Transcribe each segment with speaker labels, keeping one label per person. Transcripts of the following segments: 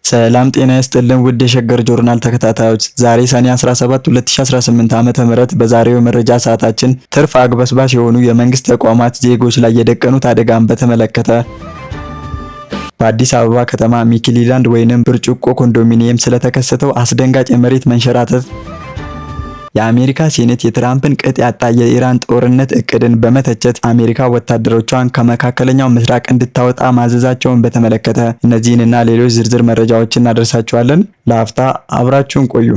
Speaker 1: ሰላም ጤና ይስጥልን ውድ የሸገር ጆርናል ተከታታዮች፣ ዛሬ ሰኔ 17 2018 ዓ.ም በዛሬው መረጃ ሰዓታችን ትርፍ አግበስባሽ የሆኑ የመንግስት ተቋማት ዜጎች ላይ የደቀኑት አደጋን በተመለከተ፣ በአዲስ አበባ ከተማ ሚኪሊላንድ ወይንም ብርጭቆ ኮንዶሚኒየም ስለተከሰተው አስደንጋጭ የመሬት መንሸራተት፣ የአሜሪካ ሴኔት የትራምፕን ቅጥ ያጣ የኢራን ጦርነት እቅድን በመተቸት አሜሪካ ወታደሮቿን ከመካከለኛው ምስራቅ እንድታወጣ ማዘዛቸውን በተመለከተ፣ እነዚህንና ሌሎች ዝርዝር መረጃዎችን እናደርሳችኋለን። ለአፍታ አብራችሁን ቆዩ።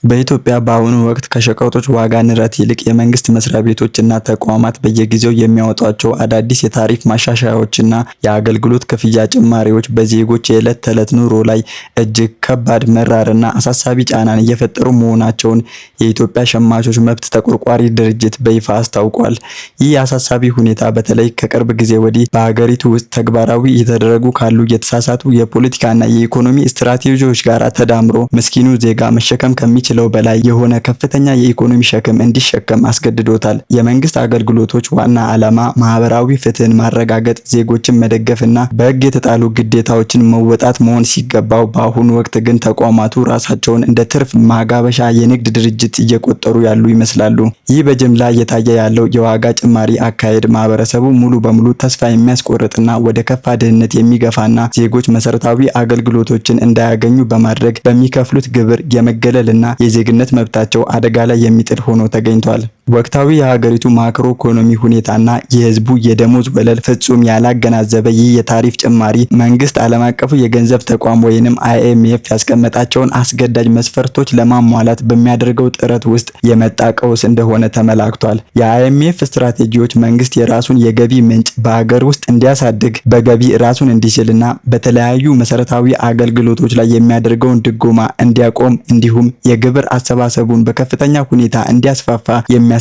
Speaker 1: በኢትዮጵያ በአሁኑ ወቅት ከሸቀጦች ዋጋ ንረት ይልቅ የመንግስት መስሪያ ቤቶች እና ተቋማት በየጊዜው የሚያወጧቸው አዳዲስ የታሪፍ ማሻሻያዎችና የአገልግሎት ክፍያ ጭማሪዎች በዜጎች የዕለት ተዕለት ኑሮ ላይ እጅግ ከባድ፣ መራርና አሳሳቢ ጫናን እየፈጠሩ መሆናቸውን የኢትዮጵያ ሸማቾች መብት ተቆርቋሪ ድርጅት በይፋ አስታውቋል። ይህ አሳሳቢ ሁኔታ በተለይ ከቅርብ ጊዜ ወዲህ በሀገሪቱ ውስጥ ተግባራዊ እየተደረጉ ካሉ የተሳሳቱ የፖለቲካና የኢኮኖሚ ስትራቴጂዎች ጋር ተዳምሮ ምስኪኑ ዜጋ መሸከም ከሚችለው በላይ የሆነ ከፍተኛ የኢኮኖሚ ሸክም እንዲሸከም አስገድዶታል። የመንግስት አገልግሎቶች ዋና ዓላማ ማህበራዊ ፍትህን ማረጋገጥ፣ ዜጎችን መደገፍና በህግ የተጣሉ ግዴታዎችን መወጣት መሆን ሲገባው፣ በአሁኑ ወቅት ግን ተቋማቱ ራሳቸውን እንደ ትርፍ ማጋበሻ የንግድ ድርጅት እየቆጠሩ ያሉ ይመስላሉ። ይህ በጅምላ እየታየ ያለው የዋጋ ጭማሪ አካሄድ ማህበረሰቡ ሙሉ በሙሉ ተስፋ የሚያስቆርጥና ወደ ከፋ ድህነት የሚገፋና ዜጎች መሰረታዊ አገልግሎቶችን እንዳያገኙ በማድረግ በሚከፍሉት ግብር የመገለልና የዜግነት መብታቸው አደጋ ላይ የሚጥል ሆኖ ተገኝቷል። ወቅታዊ የሀገሪቱ ማክሮ ኢኮኖሚ ሁኔታና የህዝቡ የደሞዝ ወለል ፍጹም ያላገናዘበ ይህ የታሪፍ ጭማሪ መንግስት ዓለም አቀፉ የገንዘብ ተቋም ወይንም አይኤምኤፍ ያስቀመጣቸውን አስገዳጅ መስፈርቶች ለማሟላት በሚያደርገው ጥረት ውስጥ የመጣ ቀውስ እንደሆነ ተመላክቷል። የአይኤምኤፍ ስትራቴጂዎች መንግስት የራሱን የገቢ ምንጭ በሀገር ውስጥ እንዲያሳድግ፣ በገቢ ራሱን እንዲችልና በተለያዩ መሰረታዊ አገልግሎቶች ላይ የሚያደርገውን ድጎማ እንዲያቆም እንዲሁም የግብር አሰባሰቡን በከፍተኛ ሁኔታ እንዲያስፋፋ የሚያስገድድ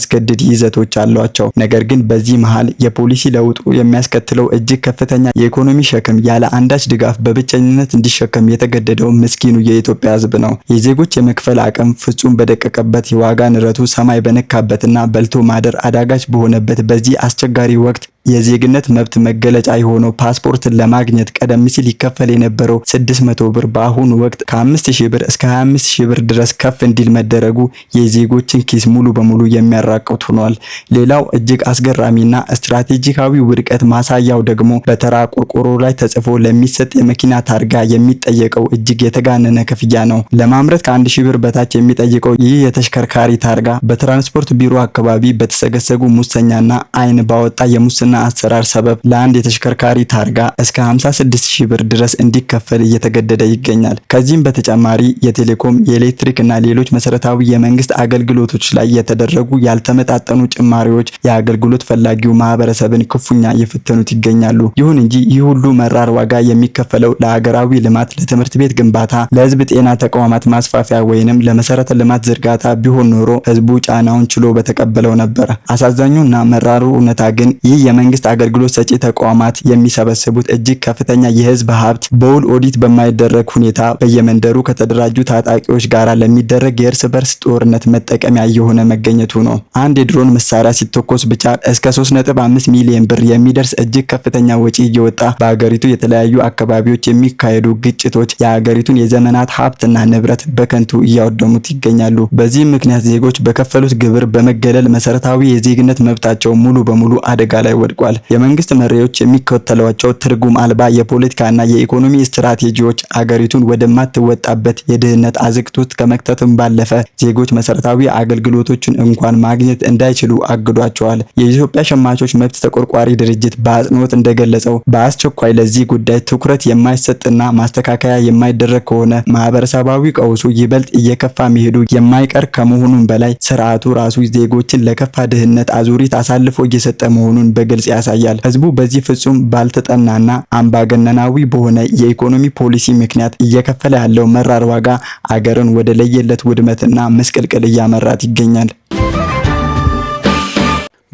Speaker 1: ይዘቶች አሏቸው። ነገር ግን በዚህ መሃል የፖሊሲ ለውጡ የሚያስከትለው እጅግ ከፍተኛ የኢኮኖሚ ሸክም ያለ አንዳች ድጋፍ በብቸኝነት እንዲሸከም የተገደደው ምስኪኑ የኢትዮጵያ ሕዝብ ነው። የዜጎች የመክፈል አቅም ፍጹም በደቀቀበት፣ የዋጋ ንረቱ ሰማይ በነካበትና በልቶ ማደር አዳጋች በሆነበት በዚህ አስቸጋሪ ወቅት የዜግነት መብት መገለጫ የሆነው ፓስፖርትን ለማግኘት ቀደም ሲል ይከፈል የነበረው 600 ብር በአሁኑ ወቅት ከ5000 ብር እስከ 25,000 ብር ድረስ ከፍ እንዲል መደረጉ የዜጎችን ኪስ ሙሉ በሙሉ የሚያራቁት ሆኗል። ሌላው እጅግ አስገራሚና ስትራቴጂካዊ ውድቀት ማሳያው ደግሞ በተራ ቆርቆሮ ላይ ተጽፎ ለሚሰጥ የመኪና ታርጋ የሚጠየቀው እጅግ የተጋነነ ክፍያ ነው። ለማምረት ከ1000 ብር በታች የሚጠይቀው ይህ የተሽከርካሪ ታርጋ በትራንስፖርት ቢሮ አካባቢ በተሰገሰጉ ሙሰኛና አይን ባወጣ የሙስና አሰራር ሰበብ ለአንድ የተሽከርካሪ ታርጋ እስከ 56,000 ብር ድረስ እንዲከፈል እየተገደደ ይገኛል። ከዚህም በተጨማሪ የቴሌኮም፣ የኤሌክትሪክ እና ሌሎች መሰረታዊ የመንግስት አገልግሎቶች ላይ የተደረጉ ያልተመጣጠኑ ጭማሪዎች የአገልግሎት ፈላጊው ማህበረሰብን ክፉኛ እየፈተኑት ይገኛሉ። ይሁን እንጂ ይህ ሁሉ መራር ዋጋ የሚከፈለው ለሀገራዊ ልማት፣ ለትምህርት ቤት ግንባታ፣ ለህዝብ ጤና ተቋማት ማስፋፊያ ወይንም ለመሰረተ ልማት ዝርጋታ ቢሆን ኖሮ ህዝቡ ጫናውን ችሎ በተቀበለው ነበር። አሳዛኙና መራሩ እውነታ ግን ይህ የመንግስት አገልግሎት ሰጪ ተቋማት የሚሰበስቡት እጅግ ከፍተኛ የህዝብ ሀብት በውል ኦዲት በማይደረግ ሁኔታ በየመንደሩ ከተደራጁ ታጣቂዎች ጋር ለሚደረግ የእርስ በርስ ጦርነት መጠቀሚያ እየሆነ መገኘቱ ነው። አንድ የድሮን መሳሪያ ሲተኮስ ብቻ እስከ 3.5 ሚሊዮን ብር የሚደርስ እጅግ ከፍተኛ ወጪ እየወጣ በሀገሪቱ የተለያዩ አካባቢዎች የሚካሄዱ ግጭቶች የሀገሪቱን የዘመናት ሀብትና ንብረት በከንቱ እያወደሙት ይገኛሉ። በዚህም ምክንያት ዜጎች በከፈሉት ግብር በመገለል መሰረታዊ የዜግነት መብታቸው ሙሉ በሙሉ አደጋ ላይ ወድቋል። የመንግስት መሪዎች የሚከተሏቸው ትርጉም አልባ የፖለቲካና የኢኮኖሚ ስትራቴጂዎች አገሪቱን ወደማትወጣበት የድህነት አዘቅት ውስጥ ከመክተትም ባለፈ ዜጎች መሰረታዊ አገልግሎቶችን እንኳን ማግኘት እንዳይችሉ አግዷቸዋል። የኢትዮጵያ ሸማቾች መብት ተቆርቋሪ ድርጅት በአጽንኦት እንደገለጸው በአስቸኳይ ለዚህ ጉዳይ ትኩረት የማይሰጥና ማስተካከያ የማይደረግ ከሆነ ማህበረሰባዊ ቀውሱ ይበልጥ እየከፋ መሄዱ የማይቀር ከመሆኑም በላይ ስርዓቱ ራሱ ዜጎችን ለከፋ ድህነት አዙሪት አሳልፎ እየሰጠ መሆኑን በግልጽ ያሳያል። ህዝቡ በዚህ ፍጹም ባልተጠናና አምባገነናዊ በሆነ የኢኮኖሚ ፖሊሲ ምክንያት እየከፈለ ያለው መራር ዋጋ አገርን ወደ ለየለት ውድመትና ምስቅልቅል እያመራት ይገኛል።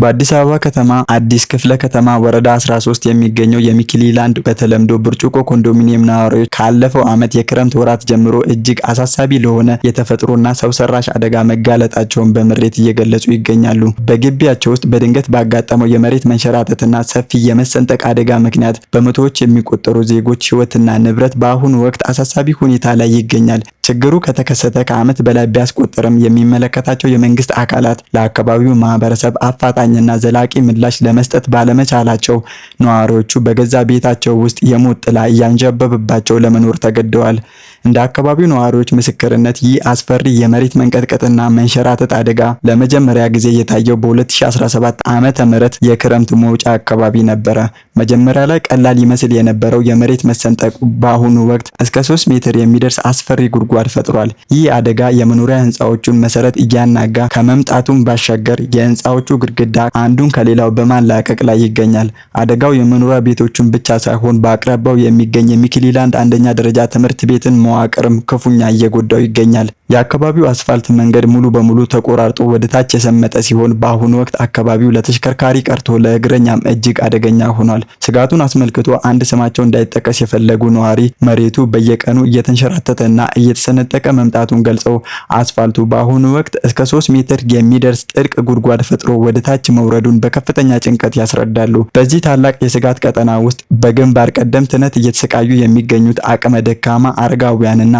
Speaker 1: በአዲስ አበባ ከተማ አዲስ ክፍለ ከተማ ወረዳ 13 የሚገኘው የሚኪሊላንድ በተለምዶ ብርጭቆ ኮንዶሚኒየም ነዋሪዎች ካለፈው ዓመት የክረምት ወራት ጀምሮ እጅግ አሳሳቢ ለሆነ የተፈጥሮና ሰው ሰራሽ አደጋ መጋለጣቸውን በምሬት እየገለጹ ይገኛሉ። በግቢያቸው ውስጥ በድንገት ባጋጠመው የመሬት መንሸራተትና ሰፊ የመሰንጠቅ አደጋ ምክንያት በመቶዎች የሚቆጠሩ ዜጎች ሕይወትና ንብረት በአሁኑ ወቅት አሳሳቢ ሁኔታ ላይ ይገኛል። ችግሩ ከተከሰተ ከዓመት በላይ ቢያስቆጥርም የሚመለከታቸው የመንግስት አካላት ለአካባቢው ማህበረሰብ አፋጣኝና ዘላቂ ምላሽ ለመስጠት ባለመቻላቸው ነዋሪዎቹ በገዛ ቤታቸው ውስጥ የሞት ጥላ እያንዣበበባቸው ለመኖር ተገደዋል። እንደ አካባቢው ነዋሪዎች ምስክርነት ይህ አስፈሪ የመሬት መንቀጥቀጥና መንሸራተት አደጋ ለመጀመሪያ ጊዜ የታየው በ2017 ዓመተ ምህረት የክረምት መውጫ አካባቢ ነበረ። መጀመሪያ ላይ ቀላል ይመስል የነበረው የመሬት መሰንጠቁ በአሁኑ ወቅት እስከ 3 ሜትር የሚደርስ አስፈሪ ጉድጓድ ፈጥሯል። ይህ አደጋ የመኖሪያ ህንፃዎቹን መሰረት እያናጋ ከመምጣቱም ባሻገር የህንፃዎቹ ግድግዳ አንዱን ከሌላው በማላቀቅ ላይ ይገኛል። አደጋው የመኖሪያ ቤቶቹን ብቻ ሳይሆን በአቅራቢያው የሚገኝ የሚኪሊላንድ አንደኛ ደረጃ ትምህርት ቤትን መዋቅርም ክፉኛ እየጎዳው ይገኛል። የአካባቢው አስፋልት መንገድ ሙሉ በሙሉ ተቆራርጦ ወደ ታች የሰመጠ ሲሆን በአሁኑ ወቅት አካባቢው ለተሽከርካሪ ቀርቶ ለእግረኛም እጅግ አደገኛ ሆኗል። ስጋቱን አስመልክቶ አንድ ስማቸው እንዳይጠቀስ የፈለጉ ነዋሪ መሬቱ በየቀኑ እየተንሸራተተና እየተሰነጠቀ መምጣቱን ገልጸው አስፋልቱ በአሁኑ ወቅት እስከ 3 ሜትር የሚደርስ ጥልቅ ጉድጓድ ፈጥሮ ወደ ታች መውረዱን በከፍተኛ ጭንቀት ያስረዳሉ። በዚህ ታላቅ የስጋት ቀጠና ውስጥ በግንባር ቀደምትነት እየተሰቃዩ የሚገኙት አቅመ ደካማ አረጋውያንና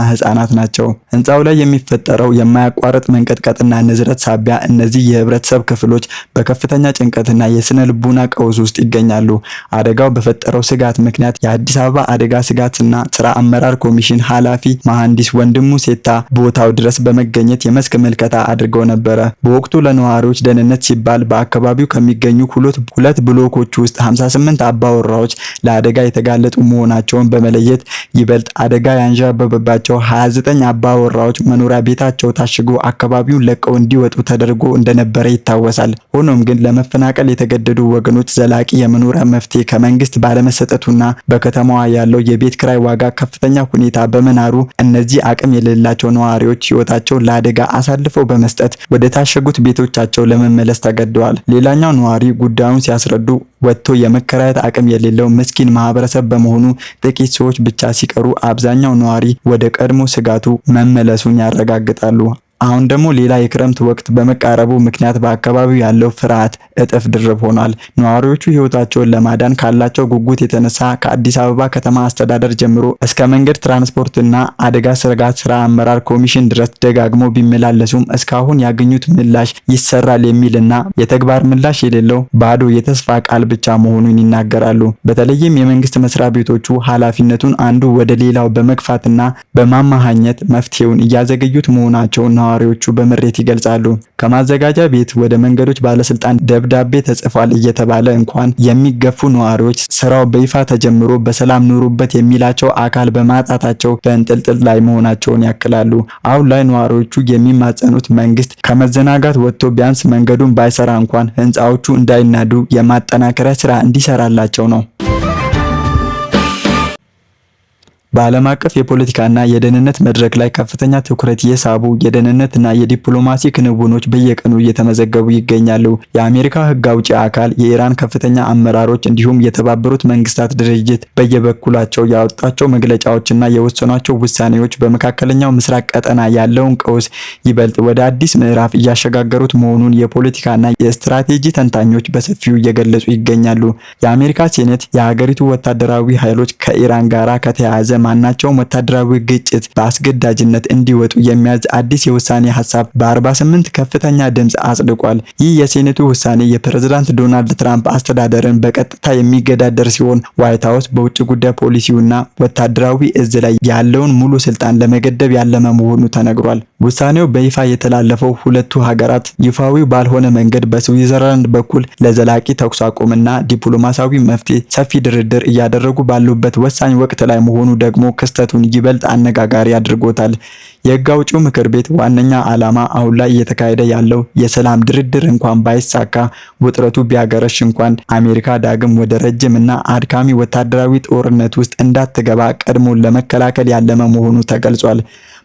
Speaker 1: ህጻናት ናቸው። ህንፃው ላይ የሚፈጠረው የማያቋርጥ መንቀጥቀጥና ንዝረት ሳቢያ እነዚህ የህብረተሰብ ክፍሎች በከፍተኛ ጭንቀትና የስነ ልቡና ቀውስ ውስጥ ይገኛሉ። አደጋው በፈጠረው ስጋት ምክንያት የአዲስ አበባ አደጋ ስጋትና ስራ አመራር ኮሚሽን ኃላፊ መሐንዲስ ወንድሙ ሴታ ቦታው ድረስ በመገኘት የመስክ ምልከታ አድርገው ነበረ። በወቅቱ ለነዋሪዎች ደህንነት ሲባል በአካባቢው ከሚገኙ ሁለት ብሎኮች ውስጥ 58 አባወራዎች ለአደጋ የተጋለጡ መሆናቸውን በመለየት ይበልጥ አደጋ ያንዣበበባቸው 29 አባወራዎች መኖሪያ ቤታቸው ታሽጎ አካባቢውን ለቀው እንዲወጡ ተደርጎ እንደነበረ ይታወሳል። ሆኖም ግን ለመፈናቀል የተገደዱ ወገኖች ዘላቂ የመኖሪያ መፍትሄ ከመንግስት ባለመሰጠቱና በከተማዋ ያለው የቤት ክራይ ዋጋ ከፍተኛ ሁኔታ በመናሩ እነዚህ አቅም የሌላቸው ነዋሪዎች ሕይወታቸውን ለአደጋ አሳልፈው በመስጠት ወደ ታሸጉት ቤቶቻቸው ለመመለስ ተገደዋል። ሌላኛው ነዋሪ ጉዳዩን ሲያስረዱ ወጥቶ የመከራየት አቅም የሌለው ምስኪን ማህበረሰብ በመሆኑ ጥቂት ሰዎች ብቻ ሲቀሩ አብዛኛው ነዋሪ ወደ ቀድሞ ስጋቱ መመለሱን ያረጋግጣሉ። አሁን ደግሞ ሌላ የክረምት ወቅት በመቃረቡ ምክንያት በአካባቢው ያለው ፍርሃት እጥፍ ድርብ ሆኗል። ነዋሪዎቹ ሕይወታቸውን ለማዳን ካላቸው ጉጉት የተነሳ ከአዲስ አበባ ከተማ አስተዳደር ጀምሮ እስከ መንገድ ትራንስፖርትና አደጋ ስጋት ስራ አመራር ኮሚሽን ድረስ ደጋግሞ ቢመላለሱም እስካሁን ያገኙት ምላሽ ይሰራል የሚልና የተግባር ምላሽ የሌለው ባዶ የተስፋ ቃል ብቻ መሆኑን ይናገራሉ። በተለይም የመንግስት መስሪያ ቤቶቹ ኃላፊነቱን አንዱ ወደ ሌላው በመግፋትና በማማሃኘት መፍትሄውን እያዘገዩት መሆናቸውን ነዋሪዎቹ በምሬት ይገልጻሉ። ከማዘጋጃ ቤት ወደ መንገዶች ባለስልጣን ደብዳቤ ተጽፏል እየተባለ እንኳን የሚገፉ ነዋሪዎች ስራው በይፋ ተጀምሮ በሰላም ኑሩበት የሚላቸው አካል በማጣታቸው በእንጥልጥል ላይ መሆናቸውን ያክላሉ። አሁን ላይ ነዋሪዎቹ የሚማጸኑት መንግስት ከመዘናጋት ወጥቶ ቢያንስ መንገዱን ባይሰራ እንኳን ህንፃዎቹ እንዳይናዱ የማጠናከሪያ ስራ እንዲሰራላቸው ነው። በዓለም አቀፍ የፖለቲካና የደህንነት መድረክ ላይ ከፍተኛ ትኩረት የሳቡ የደህንነትና የዲፕሎማሲ ክንውኖች በየቀኑ እየተመዘገቡ ይገኛሉ። የአሜሪካ ሕግ አውጪ አካል፣ የኢራን ከፍተኛ አመራሮች እንዲሁም የተባበሩት መንግስታት ድርጅት በየበኩላቸው ያወጣቸው መግለጫዎችና የወሰኗቸው ውሳኔዎች በመካከለኛው ምስራቅ ቀጠና ያለውን ቀውስ ይበልጥ ወደ አዲስ ምዕራፍ እያሸጋገሩት መሆኑን የፖለቲካና የስትራቴጂ ተንታኞች በሰፊው እየገለጹ ይገኛሉ። የአሜሪካ ሴኔት የሀገሪቱ ወታደራዊ ኃይሎች ከኢራን ጋር ከተያያዘ ማናቸውም ወታደራዊ ግጭት በአስገዳጅነት እንዲወጡ የሚያዝ አዲስ የውሳኔ ሀሳብ በ48 ከፍተኛ ድምፅ አጽድቋል። ይህ የሴኔቱ ውሳኔ የፕሬዝዳንት ዶናልድ ትራምፕ አስተዳደርን በቀጥታ የሚገዳደር ሲሆን ዋይት ሀውስ በውጭ ጉዳይ ፖሊሲውና ወታደራዊ እዝ ላይ ያለውን ሙሉ ስልጣን ለመገደብ ያለመ መሆኑ ተነግሯል። ውሳኔው በይፋ የተላለፈው ሁለቱ ሀገራት ይፋዊ ባልሆነ መንገድ በስዊዘርላንድ በኩል ለዘላቂ ተኩስ አቁምና ዲፕሎማሲያዊ መፍትሄ ሰፊ ድርድር እያደረጉ ባሉበት ወሳኝ ወቅት ላይ መሆኑ ደግሞ ክስተቱን ይበልጥ አነጋጋሪ አድርጎታል። የሕግ አውጪው ምክር ቤት ዋነኛ ዓላማ አሁን ላይ እየተካሄደ ያለው የሰላም ድርድር እንኳን ባይሳካ፣ ውጥረቱ ቢያገረሽ እንኳን አሜሪካ ዳግም ወደ ረጅም እና አድካሚ ወታደራዊ ጦርነት ውስጥ እንዳትገባ ቀድሞ ለመከላከል ያለመ መሆኑ ተገልጿል።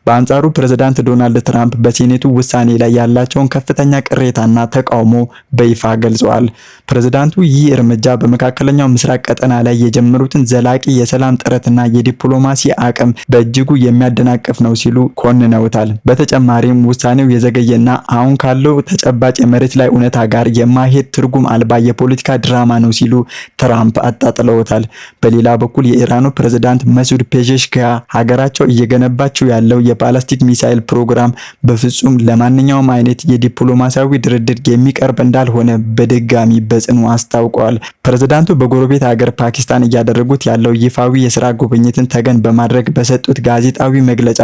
Speaker 1: በአንጻሩ ፕሬዝዳንት ዶናልድ ትራምፕ በሴኔቱ ውሳኔ ላይ ያላቸውን ከፍተኛ ቅሬታና ተቃውሞ በይፋ ገልጸዋል። ፕሬዝዳንቱ ይህ እርምጃ በመካከለኛው ምስራቅ ቀጠና ላይ የጀመሩትን ዘላቂ የሰላም ጥረትና የዲፕሎማሲ አቅም በእጅጉ የሚያደናቅፍ ነው ሲሉ ኮንነውታል። በተጨማሪም ውሳኔው የዘገየና አሁን ካለው ተጨባጭ የመሬት ላይ እውነታ ጋር የማይሄድ ትርጉም አልባ የፖለቲካ ድራማ ነው ሲሉ ትራምፕ አጣጥለውታል። በሌላ በኩል የኢራኑ ፕሬዝዳንት መሱድ ፔዜሽኪያን ሀገራቸው እየገነባችው ያለው የባላስቲክ ሚሳኤል ፕሮግራም በፍጹም ለማንኛውም አይነት የዲፕሎማሲያዊ ድርድር የሚቀርብ እንዳልሆነ በድጋሚ በጽኑ አስታውቀዋል። ፕሬዝዳንቱ በጎረቤት ሀገር ፓኪስታን እያደረጉት ያለው ይፋዊ የስራ ጉብኝትን ተገን በማድረግ በሰጡት ጋዜጣዊ መግለጫ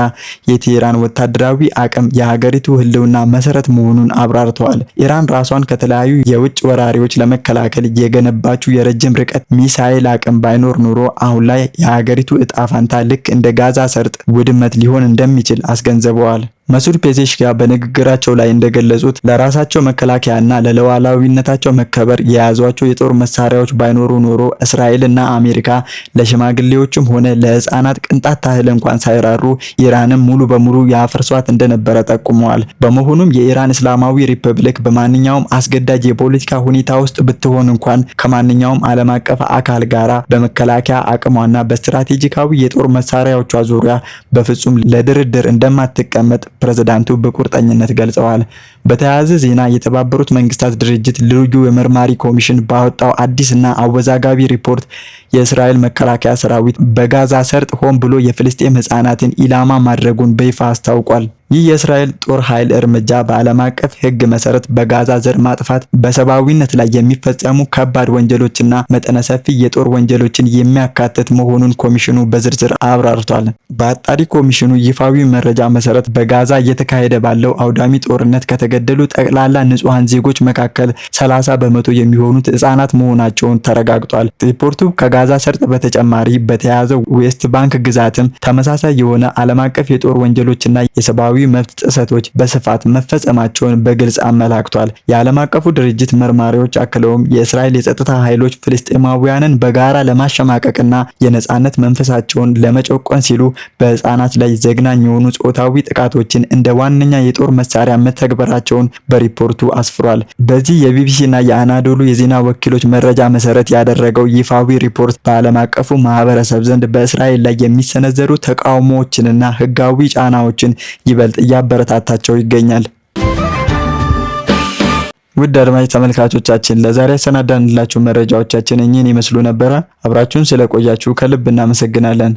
Speaker 1: የቴህራን ወታደራዊ አቅም የሀገሪቱ ሕልውና መሰረት መሆኑን አብራርተዋል። ኢራን ራሷን ከተለያዩ የውጭ ወራሪዎች ለመከላከል የገነባችው የረጅም ርቀት ሚሳኤል አቅም ባይኖር ኖሮ አሁን ላይ የሀገሪቱ እጣ ፋንታ ልክ እንደ ጋዛ ሰርጥ ውድመት ሊሆን እንደሚችል አስገንዝበዋል። መሱድ ፔዜሽኪያን በንግግራቸው ላይ እንደገለጹት ለራሳቸው መከላከያና ለሉዓላዊነታቸው መከበር የያዟቸው የጦር መሳሪያዎች ባይኖሩ ኖሮ እስራኤልና አሜሪካ ለሽማግሌዎችም ሆነ ለሕፃናት ቅንጣት ታህል እንኳን ሳይራሩ ኢራንን ሙሉ በሙሉ ያፈርሷት እንደነበረ ጠቁመዋል። በመሆኑም የኢራን እስላማዊ ሪፐብሊክ በማንኛውም አስገዳጅ የፖለቲካ ሁኔታ ውስጥ ብትሆን እንኳን ከማንኛውም ዓለም አቀፍ አካል ጋራ በመከላከያ አቅሟና በስትራቴጂካዊ የጦር መሳሪያዎቿ ዙሪያ በፍጹም ለድርድር እንደማትቀመጥ ፕሬዝዳንቱ በቁርጠኝነት ገልጸዋል። በተያያዘ ዜና የተባበሩት መንግስታት ድርጅት ልዩ የመርማሪ ኮሚሽን ባወጣው አዲስና አወዛጋቢ ሪፖርት የእስራኤል መከላከያ ሰራዊት በጋዛ ሰርጥ ሆን ብሎ የፍልስጤም ህጻናትን ኢላማ ማድረጉን በይፋ አስታውቋል። ይህ የእስራኤል ጦር ኃይል እርምጃ በዓለም አቀፍ ሕግ መሰረት በጋዛ ዘር ማጥፋት፣ በሰብአዊነት ላይ የሚፈጸሙ ከባድ ወንጀሎችና መጠነ ሰፊ የጦር ወንጀሎችን የሚያካትት መሆኑን ኮሚሽኑ በዝርዝር አብራርቷል። በአጣሪ ኮሚሽኑ ይፋዊ መረጃ መሰረት በጋዛ እየተካሄደ ባለው አውዳሚ ጦርነት ከተገደሉ ጠቅላላ ንጹሐን ዜጎች መካከል 30% የሚሆኑት ህጻናት መሆናቸውን ተረጋግጧል። ሪፖርቱ ከጋዛ ሰርጥ በተጨማሪ በተያዘው ዌስት ባንክ ግዛትም ተመሳሳይ የሆነ ዓለም አቀፍ የጦር ወንጀሎችና የሰብአዊ መብት ጥሰቶች በስፋት መፈጸማቸውን በግልጽ አመላክቷል። የዓለም አቀፉ ድርጅት መርማሪዎች አክለውም የእስራኤል የጸጥታ ኃይሎች ፍልስጤማውያንን በጋራ ለማሸማቀቅና የነጻነት መንፈሳቸውን ለመጨቆን ሲሉ በህፃናት ላይ ዘግናኝ የሆኑ ጾታዊ ጥቃቶችን እንደ ዋነኛ የጦር መሳሪያ መተግበራቸውን በሪፖርቱ አስፍሯል። በዚህ የቢቢሲና የአናዶሉ የዜና ወኪሎች መረጃ መሰረት ያደረገው ይፋዊ ሪፖርት በዓለም አቀፉ ማህበረሰብ ዘንድ በእስራኤል ላይ የሚሰነዘሩ ተቃውሞዎችንና ህጋዊ ጫናዎችን ይበልጥ እያበረታታቸው ይገኛል። ውድ አድማጭ ተመልካቾቻችን ለዛሬ ያሰናዳንላችሁ መረጃዎቻችን እኚህን ይመስሉ ነበረ። አብራችሁን ስለቆያችሁ ከልብ እናመሰግናለን።